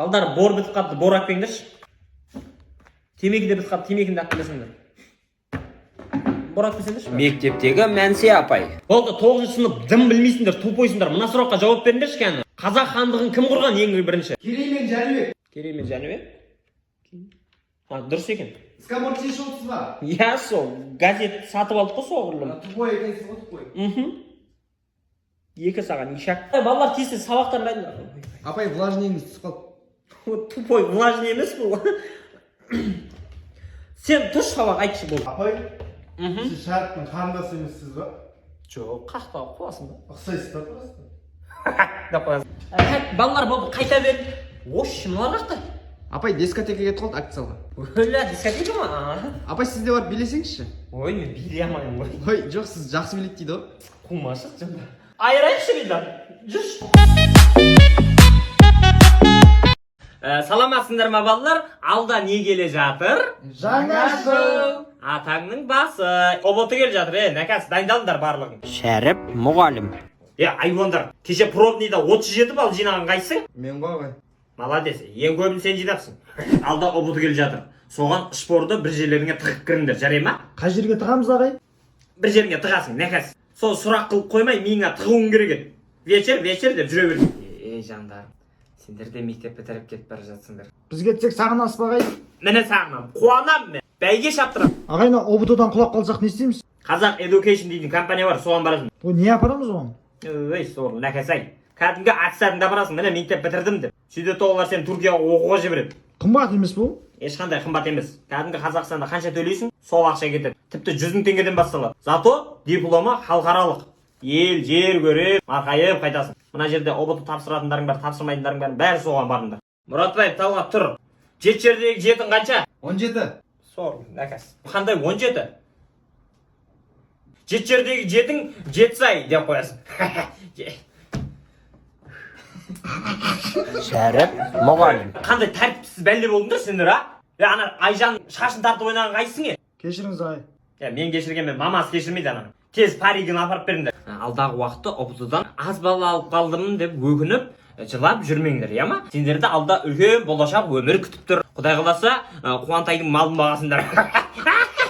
Балдар, бор бітіп қалыпты, бор алып келіңдерші. Темекі де бітіп қалыпты, темекіні де алып келесіңдер. Бор алып келсеңдерші. Мектептегі Мәнси апай. Болды, тоғызыншы сынып, дым білмейсіңдер, тупойсыңдар. Мына сұраққа жауап беріңдерші кәні. Қазақ хандығын кім құрған ең бірінші? Керей мен Жәнібек. Керей мен Жәнібек. А, дұрыс екен. Сканворд шешіп отырсыз ба? Иә, сол газет сатып алдық қой соғұрлым. Тупой екенсіз ғой, тупой. Екі саған, ишак. Ей, балалар, тез тез сабақтарын дайындаңдар. Апай, влажныйыңыз түсіп қалды. Вот тупой, влажный емес бұл. Сен тұршы, сабақ айтшы, болды. Апай, сіз Шәріптің қарындасы емессіз ба? Жоқ, қақта қуасың ба? Ұқсайсыз да просто. Деп қоясың. Так, балалар, болды, қайта бер. Ош, мыналар қақта? Апай, дискотекаға кетіп қалды, акт залға. Өлә, дискотека ма? А. Апай, сіз де барып билесеңізші. Ой, мен билей алмаймын ғой. Ой, жоқ, сіз жақсы билейді дейді ғой. Қумашы, жында. Айырайықшы дейді. Жүрші. Саламатсыңдар ма, балалар? Алда не келе жатыр? Жаңа жыл. Атаңның басы. ҰБТ келе жатыр, е, нәкәс, дайындалыңдар барлығың. Шәріп мұғалім. Е, айуандар, кеше пробныйда 37 балл жинаған қайсың? Мен ғой, ағай. Молодец, ең көбін сен жинапсың. Алда ҰБТ келе жатыр. Соған шпорды бір жерлеріңе тығып кіріңдер, жарай ма? Қай жерге тығамыз, ағай? Бір жеріңе тығасың, нәкәс. Сол сұрақ қылып қоймай, миыңа тығуың керек еді. Вечер, вечер деп жүре бер. Ей, жандарым, сендер де мектеп бітіріп кетіп бара жатсыңдар. Біз кетсек, сағынасыз ба, ағай? Міне, сағынамын, қуанамын мен. Бәйге шаптырамын. Ағай, мына ҰБТ дан құлап қалсақ, не істейміз? Қазақ Education дейтін компания бар, соған барасың. Ой, не апарамыз оған? Ой, сорлы нәкәс ай. Кәдімгі аттестатыңды апарасың, міне, мектеп бітірдім деп. Сөйтеді, олар сені Түркияға оқуға жібереді. Қымбат емес бұл? Ешқандай қымбат емес. Кәдімгі Қазақстанда қанша төлейсің, сол ақша кетеді. Тіпті 100 000 теңгеден басталады. Зато дипломы халықаралық. Ел, жер көріп, марқайып қайтасың. Мына жерде ҰБТ тапсыратындарың бар, тапсырмайтындарың бар, бәрі соған барыңдар. Мұратбаев Талғат, тұр. Жеті жердегі жетің қанша? 17. Сорлы нәкәс. Қандай 17? Жеті жердегі жетің Жетісай деп қоясың. Шәріп мұғалім. Қандай тәртіпсіз бәле болдыңдар сендер, а? Е, ана Айжан шашын тартып ойнаған қайсың, е? Кешіріңіз, ағай. Е, мен кешіргенмен, мамасы кешірмейді ананы. Тез паригін апарып беріңдер. Алдағы уақытта ҰБТ-дан аз балл алып қалдым деп өкініп, жылап жүрмеңдер, иә ма? Сендерді алда үлкен болашақ өмір күтіп тұр. Құдай қаласа, Қуантайдың малын бағасыңдар.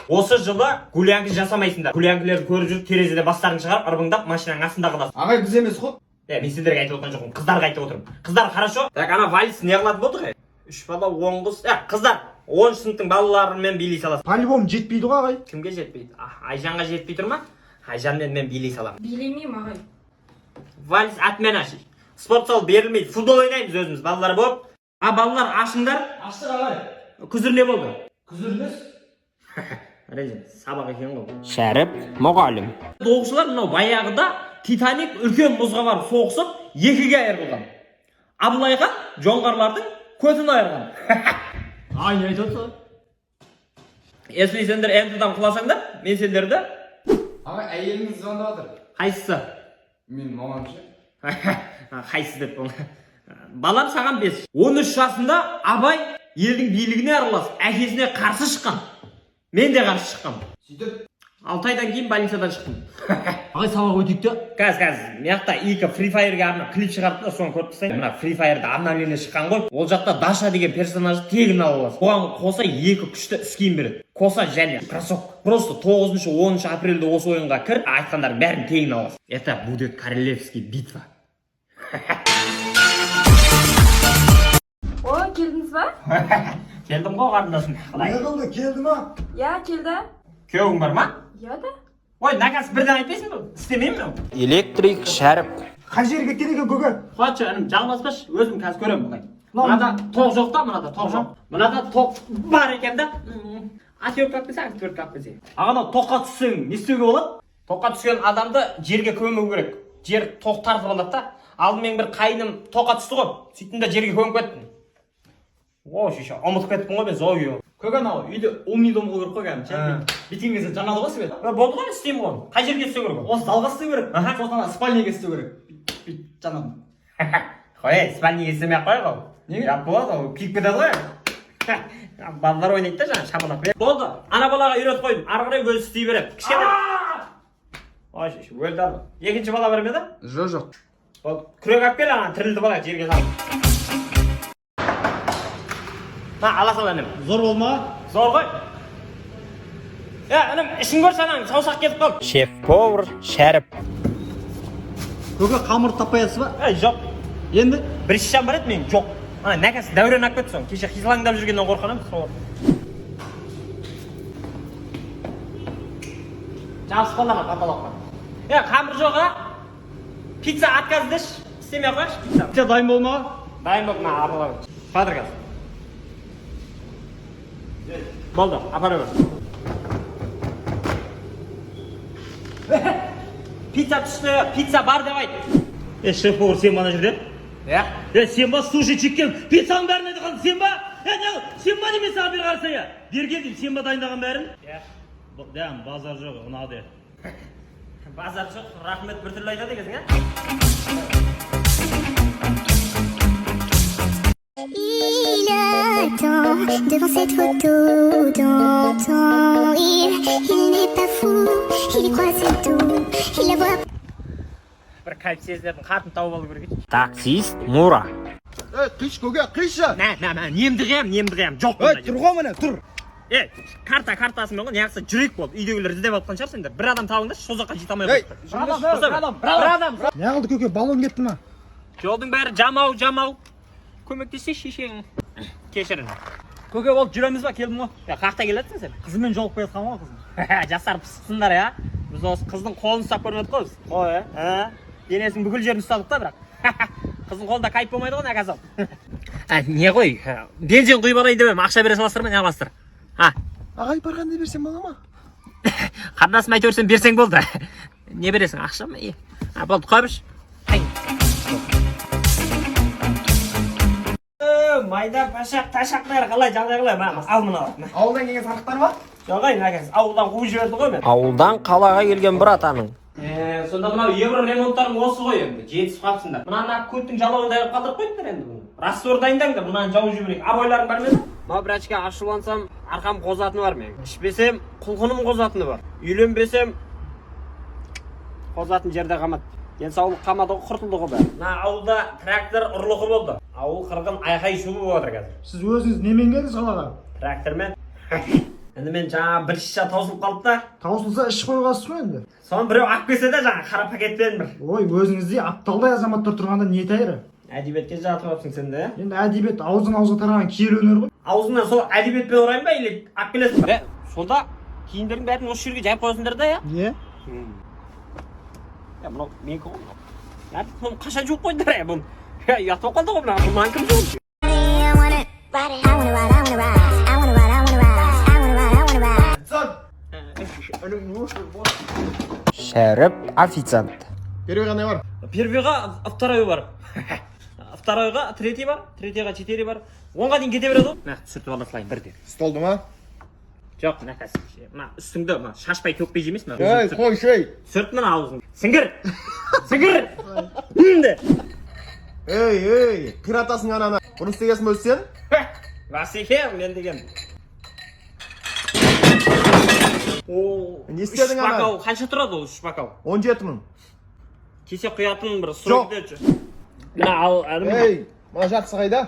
Осы жылы гулянка жасамайсыңдар. Гулянкілерді көріп жүріп, терезеде бастарын шығарып, ырбыңдап машинаның астында қаласың. Ағай, біз емес қой. Е, мен сендерге айтып отырған жоқпын, қыздарға айтып отырмын. Қыздар, хорошо? Так, ана вальс не қылатын болдық, е? Үш бала, 10 қыз. Е, қыздар, 10-сыныптың балаларымен билей саласың. По-любому жетпейді ғой, ағай. Кімге жетпейді? А, Айжанға жетпей тұр ма? Айжанмен мен билей саламын. Билемеймін, ағай. Вальс отмена. Спорт зал берілмейді. Футбол ойнаймыз өзіміз, балалар болып. А, балалар, ашыңдар. Аштық, ағай. Күзір не болды? Күзір емес. Режим, сабақ екен ғой. Шәріп мұғалім. Оқушылар, мынау баяғыда Титаник үлкен мұзға барып соғысып, екіге айырылған. Абылай хан жоңғарлардың көтін айырған. Ай, не айтып отырсың? Если сендер ҰБТ-дан құласаңдар, мен сендерді Ағай, әйеліңіз звондап жатыр. Қайсысы? Менің мамам ше. Қайсысы деп. Балам, саған 5. 13 жасында Абай елдің билігіне араласып, әкесіне қарсы шыққан. Мен де қарсы шыққанмын. Сөйтіп 6 айдан кейін больницадан шықтым. Ағай, сабақ өтейік те. Қазір, қазір, мына жақта екі Free Fire'ге арнап клип шығарды да, соны көріп тастайын. Мына Free Fire'да обновление шыққан ғой. Ол жақта Даша деген персонажды тегін ала аласың. Оған қоса екі күшті скин береді, коса және кроссовка. Просто 9-10 апрельде осы ойынға кір, айтқандардың бәрін тегін аласың. Это будет королевский битва. О, келдіңіз ба? Келдім ғой, қарындасым, қалай? Не қылды, келді ма? Иә, келді. Күйеуің бар ма? Иә да. Ой, наказ, бірден айтпайсың ба? Істемеймін мен. Электрик Шәріп. Қай жерге кеткен екен, көке? Қуатшы, інім, жалғаспашы, өзім қазір көремін былай. Мынада тоқ жоқ та, мынада тоқ жоқ. Мынада тоқ бар екен да. Отвертка алып келсе, отвертка алып келсе. Аға, анау тоққа түссең, не істеуге болады? Тоққа түскен адамды жерге көму керек. Жер тоқ тартып алады да. Алдымен бір қайным тоққа түсті ғой. Сөйттім да жерге көміп кеттім. О, шеше, ұмытып кеттім ғой мен сол күйі. Көке, анау үйде умный дом қылу керек қой кәдімгі ше. Бүйткен кезде жанады ғой свет. Е, болды ғой, істеймін ғой. Қай жерге істеу керек ол? Осы залға істеу керек. Аха. Сосын ана спальныйға істеу керек. Бүйтіп жанады. Қой, спальныйге істемей ақ қояйық ол. Неге? Ұят болады ол, күйіп кетеді ғой. Балалар ойнайды да жаңағы шапалақпен. Болды, ана балаға үйретіп қойдым. Ары қарай өзі істей береді. Кішкене. Ой, шеше, өлді ана. Екінші бала бар ма еді? Жоқ, жоқ. Болды. Күрек алып кел, ана тірілді бала жерге салып. Мә, ала сал, інім. Зор болма. Зор ғой. Е, інім, ішін көрші, анаң саусақ кетіп қалды. Шеф повар Шәріп. Көке, қамырды таппай жатсыз ба? Ей, жоқ. Енді? Бір шишам бар еді менің, жоқ. Ана нәкәс Дәурен алып кетті соны. Кеше қисалаңдап жүргеннен қорқанамын сол. Жабысып қалды ана потолокқа. Е, қамыр жоқ, а? Пицца отказ деші. Істемей ақ қояйыншы пицца. Пицца дайын болма. Дайын болды, мына апара бер. Қазір, қазір. Болды, апара бер. Пицца түсті, пицца бар деп айт. Е, шеф повар сен ба ана жерде? Иә. Е, сен ба суши чикен пиццаның бәрін айтқан сен ба? Е, не, сен ба деймін саған, бері қарасай, е. Бері кел деймін, сен ба дайындаған бәрін? Иә. Дәм, базар жоқ, ұнады. Базар жоқ, рахмет, біртүрлі айтады екенсің, ә? Il attend devant cette photo d'antan. Il n'est pas fou, il y croit, c'est tout. Il la voit. Бір кайф сезілетін қатын тауып алу керек еді. Таксист Мура. Ей, қиш, көке, қишы. Мә, мә, мә, немді қиям, немді қиям, жоқ. Ей, тұр ғой, міне, тұр. Е, карта картасымен ғой, неғысы жүрек болды. Үйдегілер іздеп жатқан шығар сендер. Бір адам табыңдаршы, сол жаққа жете алмай Ей, қойыпты. бір адам, бір адам. Не қылды, көке, баллон кетті ма? Жолдың бәрі жамау, жамау. Көмектесейші, шешең. Кешірін. Көке, болды, жүреміз ба? Келдім ғой. Е, қаяқта келатсың сен? Қызыммен жолығып келе жатқанмын ғой, қызым. Жастар пысықсыңдар, иә? Біз осы қыздың қолын ұстап көрмедік қой біз. Қой, Ә? Денесінің бүкіл жерін ұстадық та бірақ. Қыздың қолында кайф болмайды ғой, наказал. Ә, не ғой? Бензин құйып алайын деп едім, ақша бере саласыздар ма, не қыласыздар? А, Ағай, барғанда берсем бола ма? Қарындасым, әйтеуір сен берсең болды. Не бересің, ақша ма? Е. А, болды, қоя берші. Майда пашақ, ташақ, бәрі қалай, жағдай қалай? Мә, ал мына. Ауылдан келген сарықтар ма? Жоқ, ай, наказ, ауылдан қуып жіберді ғой мен. Ауылдан қалаға келген бір атаның. Е, сонда мынау евро ремонттарың осы ғой енді, жетісіп қалыпсыңдар. Мынаны көттің жалауындай қылып қалдырып қойдыңдар енді бұны. Раствор дайындаңдар, мынаны жауып жіберейік. Обойларың бар ма еді? Мына брачка ашулансам, арқам қозатыны бар менің. Ішпесем, құлқыным қозатыны бар. Үйленбесем, қозатын жерде қалмады. Денсаулық қалмады ғой, құртылды ғой бәрі. Мына ауылда трактор ұрлығы болды. Ауыл қырғын, айқай шу болып жатыр қазір. Сіз өзіңіз немен келдіңіз қалаға? Трактормен. Енді мен жаңа бір шиша таусылып қалды да. Таусылса іш қойғансыз ғой енді. Соны біреу алып келсе де, жаңа қара пакетпен бір. Ой, өзіңіздей апталдай азаматтар тұрғанда не тәйірі? Әдебиетке жатып алыпсың сен де, ә? Енді әдебиет ауыздан ауызға тараған киелі өнер ғой. Аузыңнан сол әдебиетпен ұрайын ба или алып келесің ба? Е, сонда киімдердің бәрін осы жерге жайып қоясыңдар да, иә? Не? Е, мынау менікі ғой мынау. Ә, бұны қашан жуып қойдыңдар, е, бұны? Е, ұят болып қалды ғой мына, мынаны кім жуды? I wanna ride, I wanna ride, I wanna ride, I wanna ride, I wanna ride, I wanna ride, I wanna ride. Шәріп официант. Первый қандай бар? Первыйға второй бар. Второйға третий бар, третийға четыре бар. 10-ға дейін кете береді ғой. Мына түсіртіп ала салайын бірден. Столды ма? Жоқ, мына қазір. Мына үстіңді мына шашпай төкпей жемейсің. Ей, қойшы, ей. Сүрт мына аузыңды. Сіңгір. Сіңгір. Енді. Ей, ей, қиратасың ананы. Бұны істегенсің бе өзі сен? Васеке, мен деген. О, Не істедің үш ана? бокал қанша тұрады ол, үш бокал? 17 мың. Кесе құятын бір Жоқ. сұрып. Мына ал, әлім. Ей, мына жартысы қайда?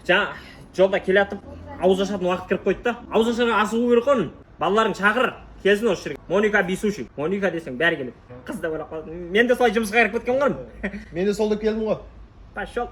Жаңа жолда келе жатып ауыз ашатын уақыт кіріп қойды да. Ауыз ашарға асығу керек қой оның. Балаларың шақыр, келсін осы жерге. Моника Бисуши. Моника десең бәрі келеді. Қыз деп ойлап қалады. Мен де солай жұмысқа кіріп кеткен ғой. Мен де сол деп келдім ғой. Пошел.